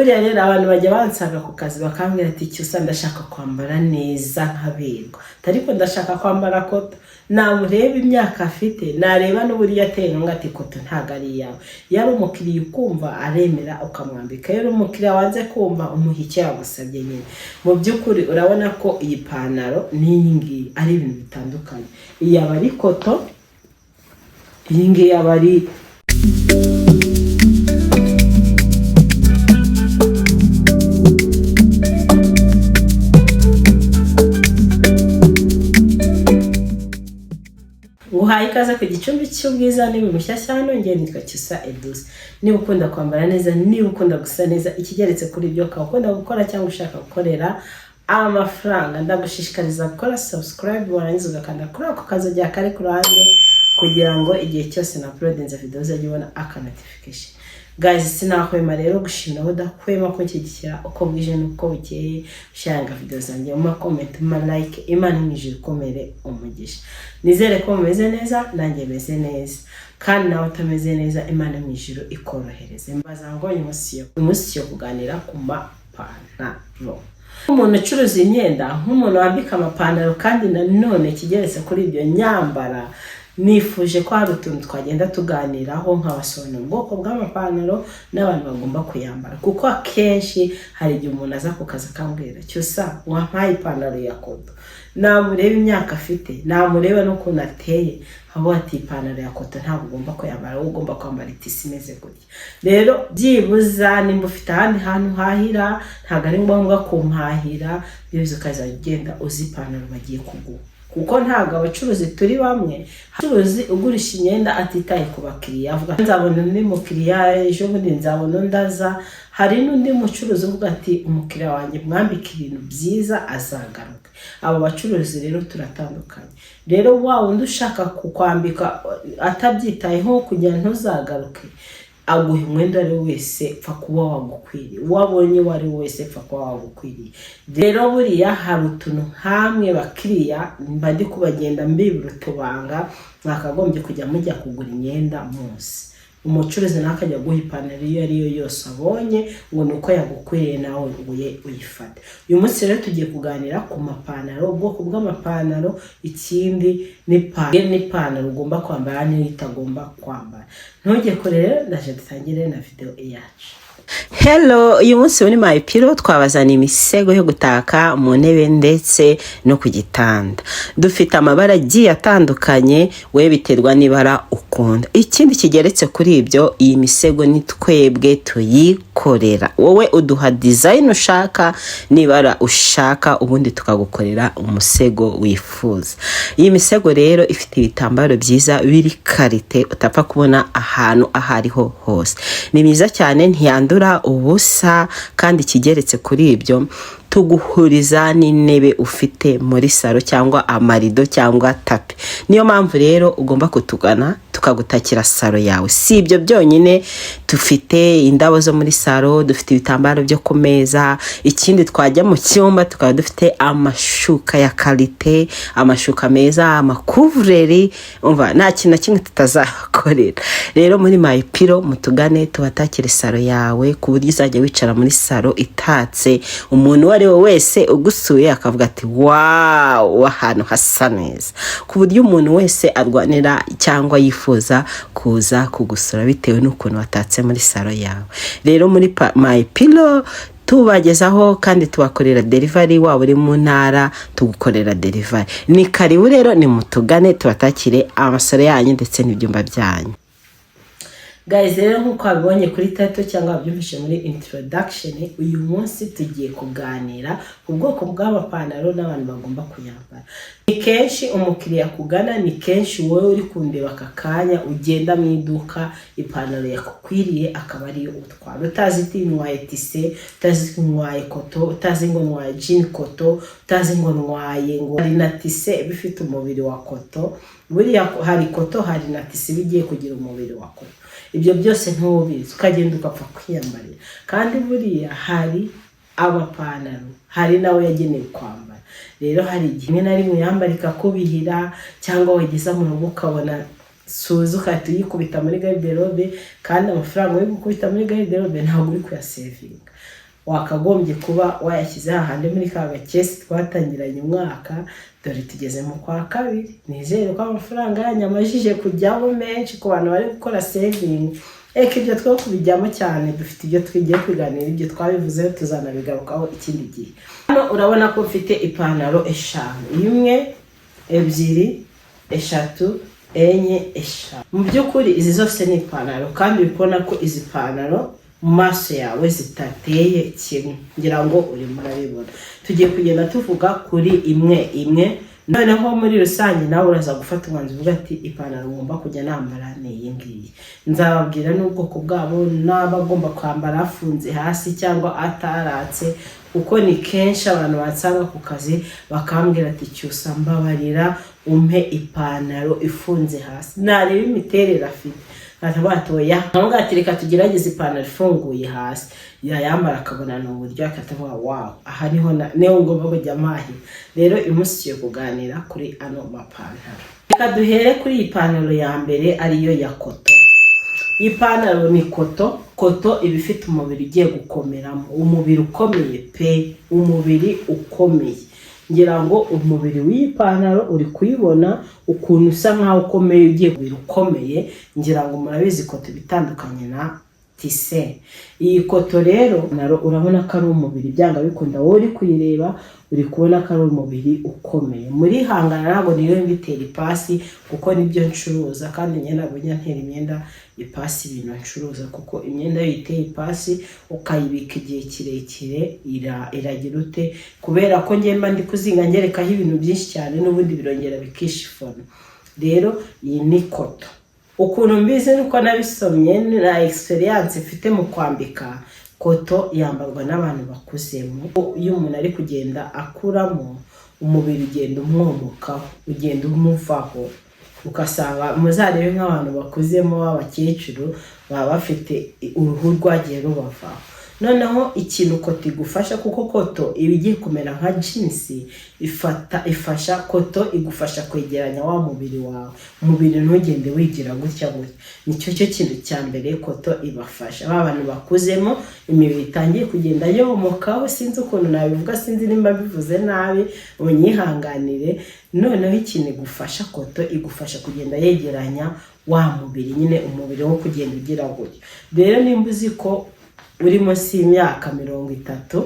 Buriya rero abantu bajya bansanga ku kazi bakambwira ati: "Cyusa, ndashaka kwambara neza nkaberwa, ariko ndashaka kwambara coton." Namureba imyaka afite, nareba n'uburyo ateye, ngo ati: "Coton ntabwo ari iyawe." Iyo ari umukiriya ukumva aremera, ukamwambika. Iyo ari umukiriya wanze kumva, umuha icyo yagusabye nyine. Mu by'ukuri urabona ko iyi pantaro n'iyi ngiyi ari ibintu bitandukanye. Iyi aba ari coton, iyi ngiyi aba ari Nguhaye ikaze ku gicumbi cy'ubwiza. Niba mushyashya hano, ngiye nitwa Cyusa Edouce. Niba ukunda kwambara neza, niba ukunda gusa neza, ikigeretse kuri ibyo ukaba ukunda gukora cyangwa ushaka gukorera amafaranga, ndagushishikariza gukora subscribe, warangiza ugakanda kuri ako kazogera kari ku ruhande, kugira ngo igihe cyose na uploadinze video uzajye ubona aka notification. Guys, sinahwema rero gushimira aho udahwema kunshyigikira uko bwije n'uko bukeye, usharinga video zanjye mu ma comment, mu ma like. Imana imwijuru ikomere umugisha. Nizere ko mumeze neza, nanjye meze neza, kandi nawe utameze neza, Imana mu ijuru ikorohereze. Mbaza ngo umunsi yo kuganira ku mapantaro, nk'umuntu ucuruza imyenda, nk'umuntu wambika amapantaro, kandi nanone kigeretse kuri ibyo nyambara, nifuje ko hari utuntu twagenda tuganiraho, nkabasobanurira ubwoko bw'amapantaro n'abantu bagomba kuyambara, kuko akenshi hari igihe umuntu aza ku kazi akambwira: "Cyusa, wampaye ipantaro ya coton." Namureba imyaka afite, namureba n'ukuntu ateye, nkavuga ati: "Ipantaro ya coton ntabwo ugomba kuyambara, wowe ugomba kwambara itisi imeze gutya." Rero byibuza nimba ufite ahandi hantu uhahira, ntabwo ari ngombwa kumpahira, byibuze ukazajya ugenda uzi ipantaro bagiye kuguha, kuko ntabwo abacuruzi turi bamwe. Umucuruzi ugurisha imyenda atitaye ku bakiriya, avuga: "Nzabona undi mukiriya ejo bundi, nzabona undi aza." Hari n'undi mucuruzi uvuga ati: "Umukiriya wanjye mwambike ibintu byiza, azagaruka." Abo bacuruzi rero turatandukanye. Rero wa wundi ushaka kukwambika atabyitayeho kugira ntuzagaruke, aguha umwenda uwo ari we wese, pfa kuba wagukwiriye. Uwo abonye uwo ari we wese, pfa kuba wagukwiriye. Rero buriya hari utuntu nk'amwe bakiriya mba ndi kubagenda mbibura utubanga mwakagombye kujya mujya kugura imyenda munsi. Umucuruzi nawe akajya guha ipantaro iyo ari yo yose abonye ngo ni uko yagukwiriye, nawe uye uyifate. Uyu munsi rero tugiye kuganira ku mapantaro, ubwoko bw'amapantaro, ikindi n'ipantaro ugomba kwambara n'iyo utagomba kwambara. Ntujye kure rero, ndaje dutangire na video yacu. Hello, uyu munsi muri My Pillow twabazana imisego yo gutaka mu ntebe ndetse no ku gitanda. Dufite amabara agiye atandukanye, we biterwa n'ibara ukunda. Ikindi kigeretse kuri ibyo, iyi misego ni twebwe tuyikorera. Wowe uduha design ushaka n'ibara ushaka, ubundi tukagukorera umusego wifuza. Iyi misego rero ifite ibitambaro byiza biri qualité utapfa kubona ahantu aho ariho hose. Ni myiza cyane, ntiyandura ubusa, kandi ikigeretse kuri ibyo, tuguhuriza n'intebe ufite muri salo cyangwa amarido cyangwa tapis. Niyo mpamvu rero ugomba kutugana tukagutakira salo yawe. Si ibyo byonyine, dufite indabo zo muri salo, dufite ibitambaro byo ku meza. Ikindi, twajya mu cyumba tukaba dufite amashuka ya qualité, amashuka meza, amakuvureri. Umva, nta kintu na kimwe tutazakorera. Rero muri My Pillow mutugane tubatakire salo yawe, ku buryo uzajya wicara muri salo itatse, umuntu uwo ari we wese ugusuye akavuga ati: "Wow, ahantu hasa neza", ku buryo umuntu wese arwanira cyangwa yifuza kuza kugusura bitewe n'ukuntu watatse muri salo yawe. Rero muri My Pillow tubagezaho kandi tubakorera delivery. Waba uri mu ntara, tugukorera delivery. Ni karibu rero, ni mutugane tubatakire amasalo yanyu ndetse n'ibyumba byanyu. Guys, rero nk'uko wabibonye kuri title cyangwa wabyumvise muri introduction, uyu munsi tugiye kuganira ku bwoko bw'amapantaro n'abantu bagomba kuyambara. Ni kenshi umukiriya akugana, ni kenshi wowe uri kundeba aka kanya ugenda mu iduka, ipantaro yakukwiriye akaba ariyo utwara, utazi iti ntwaye tissu, utazi ngo ntwaye coton, utazi ngo ntwaye jean coton, utazi ngo ntwaye ngo hari na tissu iba ifite umubiri wa coton. Buriya hari coton, hari na tissu iba igiye kugira umubiri wa coton. Ibyo byose ntubizi, ukagenda ugapfa kwiyambarira. Kandi buriya hari amapantaro, hari nawe yagenewe kwambara. Rero hari igihe rimwe na rimwe uyambara ikakubihira, cyangwa wageza mu rugo ukabona Suza ugahita uyikubita muri garde-robe, kandi amafaranga uri gukubita muri garde-robe ntabwo uri kuyasevinga. Wakagombye kuba wayashyize hahandi muri ka gakesi twatangiranye umwaka. Dore tugeze mu kwa kabiri. Nizere ko amafaranga yanyu amajije kujyamo menshi ku bantu bari gukora saving. Reka ibyo two kubijyamo cyane, dufite ibyo tugiye kwiganira. Ibyo twabivuzeho, tuzanabigarukaho ikindi gihe. Hano urabona ko mfite ipantaro eshanu: imwe, ebyiri, eshatu, enye, eshanu. Mu by'ukuri izi zose ni ipantaro, kandi uri kubona ko izi pantaro mu maso yawe zitateye kimwe. Ngira ngo urimo urabibona. Tugiye kugenda tuvuga kuri imwe imwe, noneho muri rusange nawe uraza gufata umwanzuro uvuga ati: "Ipantaro ngomba kujya nambara ni iyi ngiyi." Nzababwira n'ubwoko bwabo, n'abagomba kwambara afunze hasi cyangwa ataratse, kuko ni kenshi abantu bansanga ku kazi bakambwira ati: "Cyusa, mbabarira umpe ipantaro ifunze hasi." Nareba imiterere afite nkatavuga: "Oya." Ati: "Reka tugerageze ipantaro ifunguye hasi." Yayambara akabona ni uburyo, akatavuga: "Wow, aha niho niho ngomba kujya mpahira." Rero uyu munsi tugiye kuganira kuri ano mapantaro. Reka duhere kuri iyi pantaro ya mbere, ariyo ya coton. Iyi pantaro ni coton. Coton iba ifite umubiri ugiye gukomeramo, umubiri ukomeye pe, umubiri ukomeye. Ngira ngo umubiri w'iyi pantaro uri kuyibona ukuntu usa nkaho ukomeye, ugiye umubiri ukomeye. Ngira ngo murabizi, coton iba itandukanye na tissu. Iyi coton rero urabona ko ari umubiri, byanga bikunda wowe uri kuyireba uri kubona ko ari umubiri ukomeye. Muri hangana ntabwo niyo mbitera ipasi, kuko nibyo ncuruza, kandi njye ntabwo njya ntera imyenda ipasi ibintu ncuruza, kuko imyenda iyo uyiteye ipasi ukayibika igihe kirekire iragira ute? Kubera ko njye mba ndi kuzinga ngerekaho ibintu byinshi cyane, n'ubundi birongera bikishifona. Rero iyi ni coton. Ukuntu mbizi nuko nabisomye na experience mfite mu kwambika, coton yambarwa n'abantu bakuzemo. Iyo umuntu ari kugenda akuramo, umubiri ugenda umwomokaho, ugenda umuvaho, ugasanga muzarebe nk'abantu bakuzemo b'abakecuru baba bafite uruhu rwagiye rubavaho. Noneho ikintu coton igufasha, kuko coton iba igiye kumera nka jeans, ifata ifasha, coton igufasha kwegeranya wa mubiri wawe, umubiri ntugende wigira gutya gutya. Nicyo cyo kintu cya mbere coton ibafasha ba bantu bakuzemo, imibiri itangiye kugenda yomokaho. Sinzi ukuntu nabivuga, sinzi nimba bivuze nabi, munyihanganire. Noneho ikintu igufasha, coton igufasha kugenda yegeranya wa mubiri nyine, umubiri wo kugenda ugira gutya. Rero nimba uzi ko uri munsi y'imyaka 30,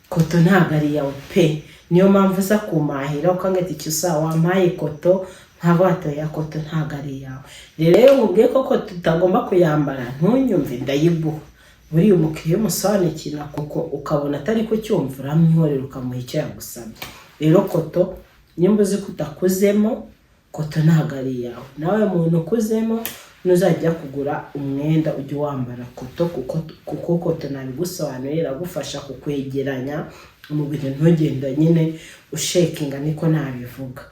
coton ntabwo ari iyawe pe. Niyo mpamvu uza kumahira ukanga ati: "Cyusa, wampaye coton?" Ntabwo watoya, coton ntabwo ari iyawe. Rero iyo nkubwiye ko coton utagomba kuyambara ntunyumve, ndayiguha. Buriya umukiriya umusobanukira kuko ukabona atari kucyumva, uramwihorera ukamuha icyo yagusabye. Rero coton, nimba uzi ko utakuzemo, coton ntabwo ari iyawe. Nawe muntu ukuzemo, nuzajya kugura umwenda ujye wambara coton, kuko coton nabigusobanuriye, iragufasha kukwegeranya umubiri, ntugenda nyine ushekinga, niko nabivuga.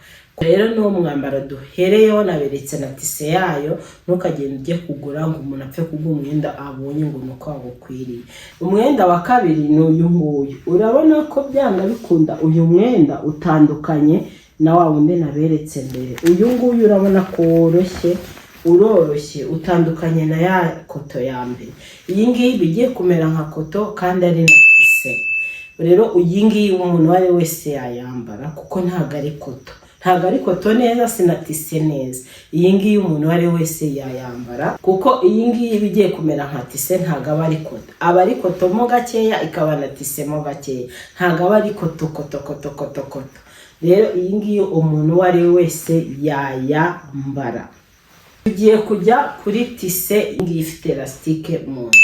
Rero n'uwo mwambaro duhereyeho, naberetse na tissu yayo. Ntukagende ujye kugura ngo umuntu apfe kuguha umwenda abonye ngo ni uko wagukwiriye. Umwenda wa kabiri ni uyu nguyu. Urabona ko byanga bikunda uyu mwenda utandukanye na wa wundi naberetse mbere. Uyu nguyu urabona ko woroshye, uroroshye, utandukanye na ya coton ya mbere. Iyi ngiyi iba igiye kumera nka coton kandi ari na tissu. Rero iyi ngiyi umuntu uwo ari we wese yayambara, kuko ntabwo ari coton, ntabwo ari coton neza, si na tissu neza. Iyi ngiyi umuntu uwo ari we wese yayambara, kuko iyi ngiyi iba igiye kumera nka tissu, ntabwo aba ari coton. Aba ari coton mo gakeya, ikaba na tissu mo gakeya, ntabwo aba ari coton coton coton coton coton. Rero iyi ngiyi umuntu uwo ari we wese yayambara. Tugiye kujya kuri tissu. Iyi ngiyi ifite élastique mu nda.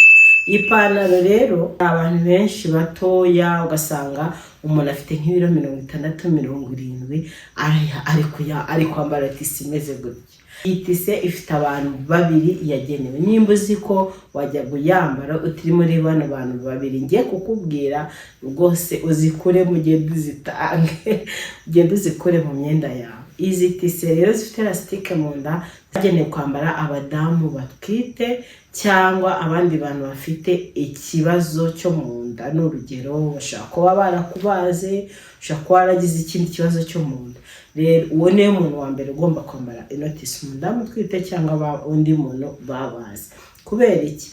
Ipantaro rero, abantu benshi batoya, ugasanga umuntu afite nk'ibiro 60, 70, ari kwambara tissu imeze gutya. Iyi tissu ifite abantu babiri yagenewe. Nimba uzi ko wajya kuyambara utiri muri bano bantu babiri ngiye kukubwira, rwose uzikure, ugende uzitange, ugende uzikure mu myenda yawe. Izi tissu rero zifite élastique mu nda zagenewe kwambara abadamu batwite cyangwa abandi bantu bafite ikibazo cyo mu nda. Ni urugero, bashobora kuba barakubaze, ushobora kuba waragize ikindi kibazo cyo mu nda. Rero uwo niwe muntu wa mbere ugomba kwambara ino tissu, umudamu utwite cyangwa undi muntu babaze. Kubera iki?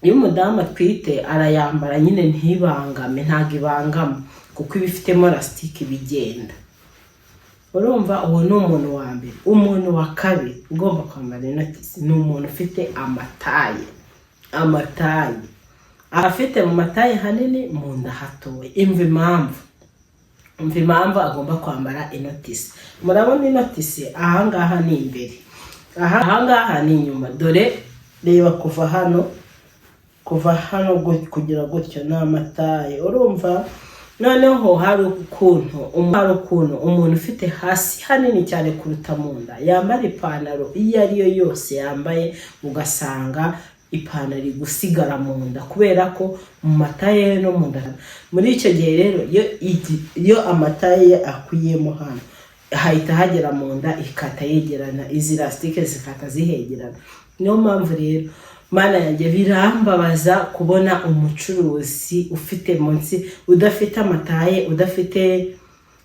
Iyo umudamu atwite arayambara nyine ntibangame, ntabwo ibangama kuko iba ifitemo élastique bigenda. Urumva, uwo ni umuntu wa mbere. Umuntu wa kabiri ugomba kwambara ino tissu ni umuntu ufite amataille. Amataille, afite mu mataille hanini, mu nda hatoya. Imva impamvu agomba kwambara ino tissu. Murabona ino tissu, ahangaha ni imbere, ahangaha ni inyuma. Dore reba, kuva hano kugera gutyo ni amataille. Urumva noneho hari ukuntu umuntu ufite hasi hanini cyane kuruta mu nda yambara ipantaro iyo ari yo yose yambaye, ugasanga ipantaro iri gusigara mu nda kubera ko mu mataille no mu nda. Muri icyo gihe rero, iyo amataille ye akwiyemo hano, hahita hagera mu nda, ikata yegerana, izi élastique zikata zihegerana. Niyo mpamvu rero, Mana yanjye, birambabaza kubona umucuruzi ufite munsi, udafite amataille,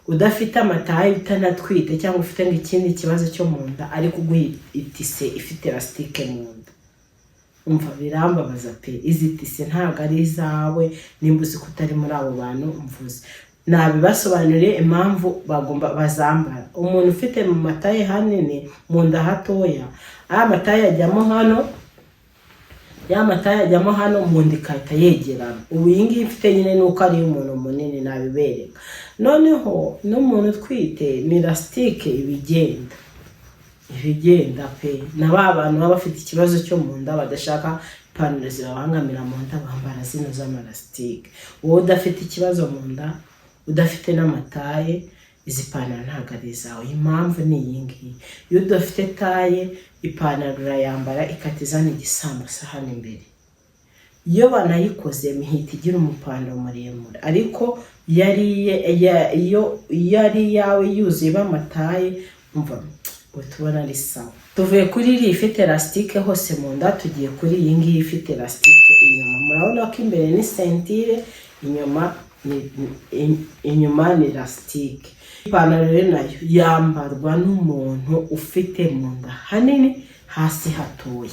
udafite amataille, utanatwite cyangwa ufite ngo ikindi kibazo cyo mu nda, ari kuguha itissu ifite élastique mu nda. Umva, birambabaza pe. Izi tissu ntabwo ari izawe nimba uzi ko utari muri abo bantu mvuze. Nabibasobanuriye impamvu bagomba bazambara. Umuntu ufite mu mataille hanini, mu nda hatoya, aya mataille ajyamo hano, ya mataille ajyamo hano, mu nda ikahita yegerana. Ubu iyi ngiyi mfite nyine ni uko ari umuntu munini, nabibereka. Noneho n'umuntu utwite ni élastique ibigenda pe. Na ba bantu baba bafite ikibazo cyo mu nda, badashaka ipantaro zibabangamira mu nda, bambara zino z'amaélastique. Wowe udafite ikibazo mu nda, udafite n'amataille, izi pantaro ntabwo ari izawe. Impamvu ni iyi ngiyi: iyo udafite taille, ipantaro urayambara ikata izana igisambusa hano imbere. Iyo banayikoze ihita igira umupando muremure, ariko iyo ari iyawe yuzuye bamataille, umva tubona ari sawa. Tuvuye kuri iriya ifite élastique hose mu nda, tugiye kuri iyi ngiyi ifite élastique inyuma. Murabona ko imbere ni ceinture, inyuma ni élastique. Ipantaro rero nayo yambarwa n'umuntu ufite mu nda hanini, hasi hatoya.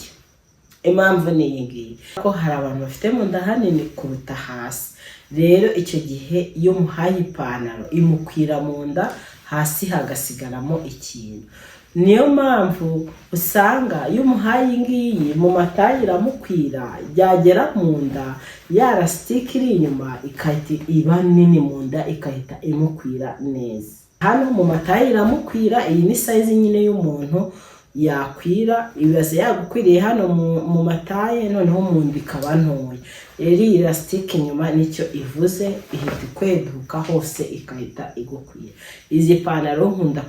Impamvu ni iyi ngiyi: ko hari abantu bafite mu nda hanini kuruta hasi. Rero icyo gihe iyo muhaye ipantaro imukwira mu nda, hasi hagasigaramo ikintu. Niyo mpamvu usanga iyo umuhaye iyi ngiyi, mu mataille iramukwira, byagera mu nda ya élastique iri inyuma ikahita iba nini mu nda, ikahita imukwira neza. Hano mu mataille iramukwira. Iyi ni size nyine y'umuntu yakwira. Ibaze yagukwiriye hano mu mataille, noneho mu nda ikaba ntoya. Rero iyi élastique inyuma nicyo ivuze, ihita ikweduka hose, ikahita igukwira. Izi pantaro nkunda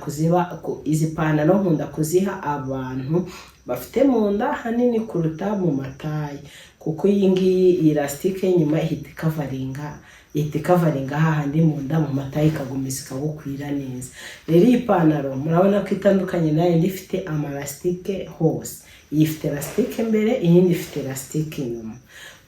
kuziha abantu bafite mu nda hanini kuruta mu mataille, kuko iyi ngiyi, iyi élastique y'inyuma ihita ikacoveringa hahandi mu nda, mu mataille ikagumiza ikagukwira neza. Rero iyi pantaro murabona ko itandukanye nayo indi ifite amaélastique hose. Iyi ifite élastique imbere, iyindi ifite élastique inyuma.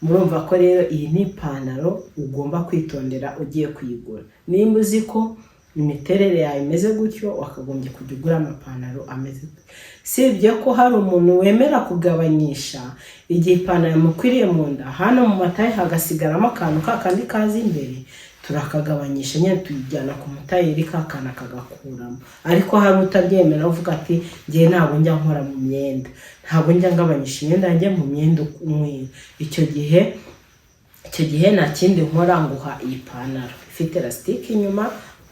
Murumva ko rero iyi ni ipantaro ugomba kwitondera ugiye kuyigura. Nimba uzi ko imiterere yawe imeze gutyo, wakagombye kujya ugura amapantaro ameze gutyo. Sibye ko hari umuntu wemera kugabanyisha igihe ipantaro yamukwiriye mu nda, hano mu mataille hagasigaramo akantu ka kandi kaza imbere, turakagabanyisha nyine, tuyijyana ku mutayeri, ka kantu akagakuramo. Ariko hari utabyemera, uvuga ati: "Ngewe ntabwo njya nkora mu myenda, ntabwo njya ngabanyisha imyenda yanjye mu myenda umwe." Icyo gihe nta kindi nkora, nguha iyi pantaro ifite élastique inyuma,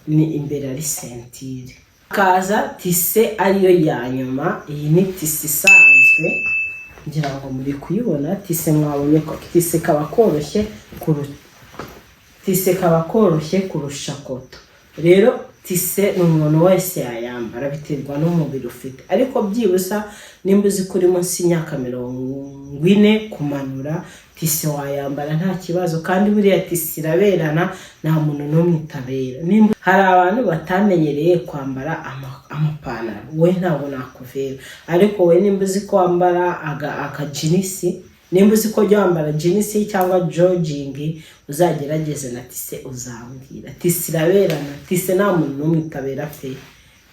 ni imbere ari ceinture. Hakaza tissu ariyo ya nyuma. Iyi ni tissu isanzwe, ngira ngo muri kuyibona. Tissu mwabonye ko tissu kaba koroshye kurusha coton. Rero tissu Tissu ni umuntu wese yayambara, biterwa n'umubiri ufite, ariko byibusa nimba uzi ko uri munsi y'imyaka 40 kumanura, tissu wayambara nta kibazo. Kandi buriya tissu iraberana, nta muntu n'umwe itabera. Nimba hari abantu batamenyereye kwambara amapantaro, we ntabwo nakuvera, ariko we nimba uzi ko wambara akajeans, nimba uzi ko ujya wambara jeans cyangwa jogging, uzagerageze na tissu, uzambwira. Tissu iraberana, tissu nta muntu n'umwe itabera pe.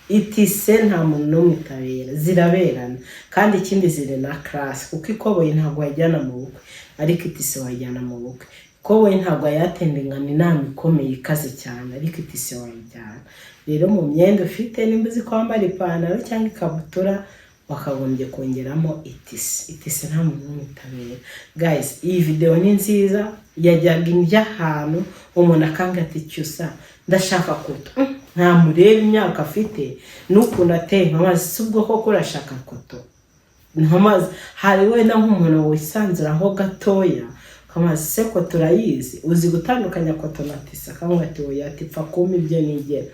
Itissu nta muntu n'umwe itabera, ziraberana. Kandi ikindi, ziri na class, kuko ikoboyi ntabwo wayijyana mu bukwe, ariko itissu wayijyana mu bukwe. Ikoboyi ntabwo wayatendingana inama ikomeye ikaze cyane, ariko itissu wayijyana. Rero mu myenda ufite, nimba uzi ko wambara ipantaro cyangwa ikabutura, wakagombye kongeramo itissu. Itissu nta muntu n'umwe itabera. Guys, iyi video ni nziza. Yajyaga indya ahantu umuntu akanga ati: "Cyusa, ndashaka coton." Ntamureba imyaka afite n'ukuntu ateye, nk'amazi si ubwo koko urashaka coton? Nk'amazi hari wenda nk'umuntu wisanzuraho gatoya, nk'amazi se coton urayizi? Uzi gutandukanya coton na tissu? Akamubwira ati: "Oya," ati: "Pfa kumpa ibyo nigera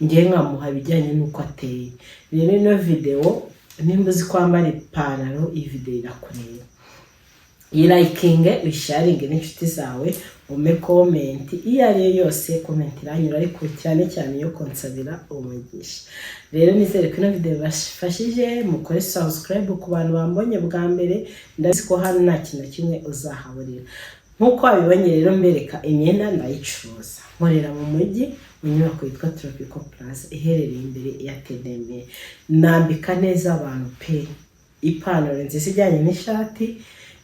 ngewe," nkamuha ibijyanye n'uko ateye. Rero ino video, nimba uzi kwambara ipantaro, iyi video irakureba. Yilikinge, uyisharinge n'inshuti zawe, umpe comment iyo ari yo yose. Comment iranyura, ariko cyane cyane iyo kunsabira umugisha. Rero nizere ko ino video bafashije. Mukore subscribe ku bantu bambonye bwa mbere. Ndabizi ko hano nta kintu na kimwe uzahaburira. Nk'uko wabibonye rero, mbereka imyenda, ndayicuruza. Nkorera mu mujyi, mu nyubako yitwa Tropical Plaza, iherereye imbere ya TDM. Nambika neza abantu pe. Ipantaro nziza ijyanye n'ishati,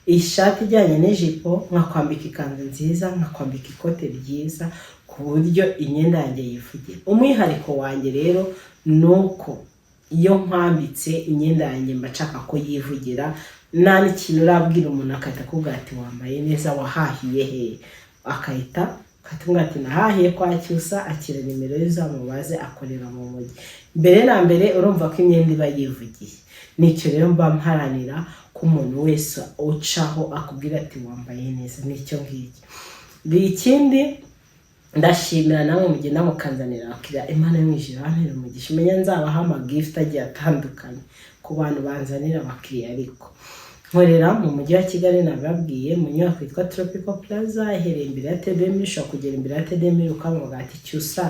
ishati ijyanye n'ijipo, nkakwambika ikanzu nziza, nkakwambika ikote ryiza, ku buryo imyenda yanjye yivugira. Umwihariko wanjye rero ni uko iyo nkwambitse imyenda yanjye, mba nshaka ko yivugira. Nta n'ikintu urabwira umuntu akahita akubwira ati: "Wambaye neza, wahahiye he?" Akahita akatubwira ati: "Nahahiye kwa Cyusa, akira nimero ye uzamubaze, akorera mu mujyi." Mbere na mbere urumva ko imyenda iba yivugiye. Nicyo rero mba mparanira, ko umuntu wese ucaho akubwira ati: "Wambaye neza." Nicyo ngicyo. Ikindi, ndashimira namwe mugenda mukanzanira abakiriya. Imana yo mu ijuru ibampere umugisha. Umenya nzabaha amagift agiye atandukanye ku bantu banzanira abakiriya. Ariko nkorera mu mujyi wa Kigali, nababwiye, mu nyubako yitwa Tropical Plaza, iherereye imbere ya TDM. Ushobora kugera imbere ya TDM ukamuvuga ati: "Cyusa,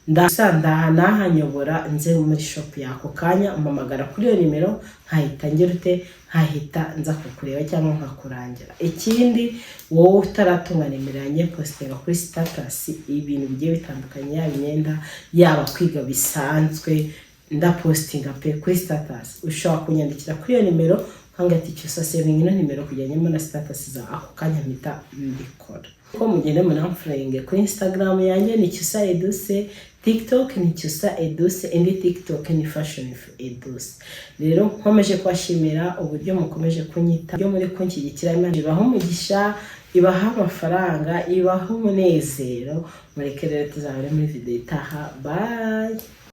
ndasa ndaha nahanyobora nze muri shop y'ako kanya." Umpamagara kuri iyo nimero, nkahita ngira ute? Nkahita nza kukureba cyangwa nkakurangira. Ikindi, wowe utaratunga nimero yanjye, postinga kuri status ibintu bigiye bitandukanye, yaba imyenda, yaba kwiga bisanzwe, ndapostinga pe kuri status. Ushobora kunyandikira kuri iyo nimero nkanga ati: "Cyusa, savinga ino nimero kugira ngo na status za ako kanya mpita mbikora." Ko mugende munamfollowinge kuri Instagram yanjye, ni Cyusa Eduse, TikTok ni Cyusa Eduse, indi TikTok ni Fashion Eduse. Rero nkomeje kubashimira uburyo mukomeje kunyita, uburyo muri kunshyigikira. Imana ibaha umugisha, ibaha amafaranga, ibaha umunezero. Mureke rero tuzabare muri video itaha. Bye.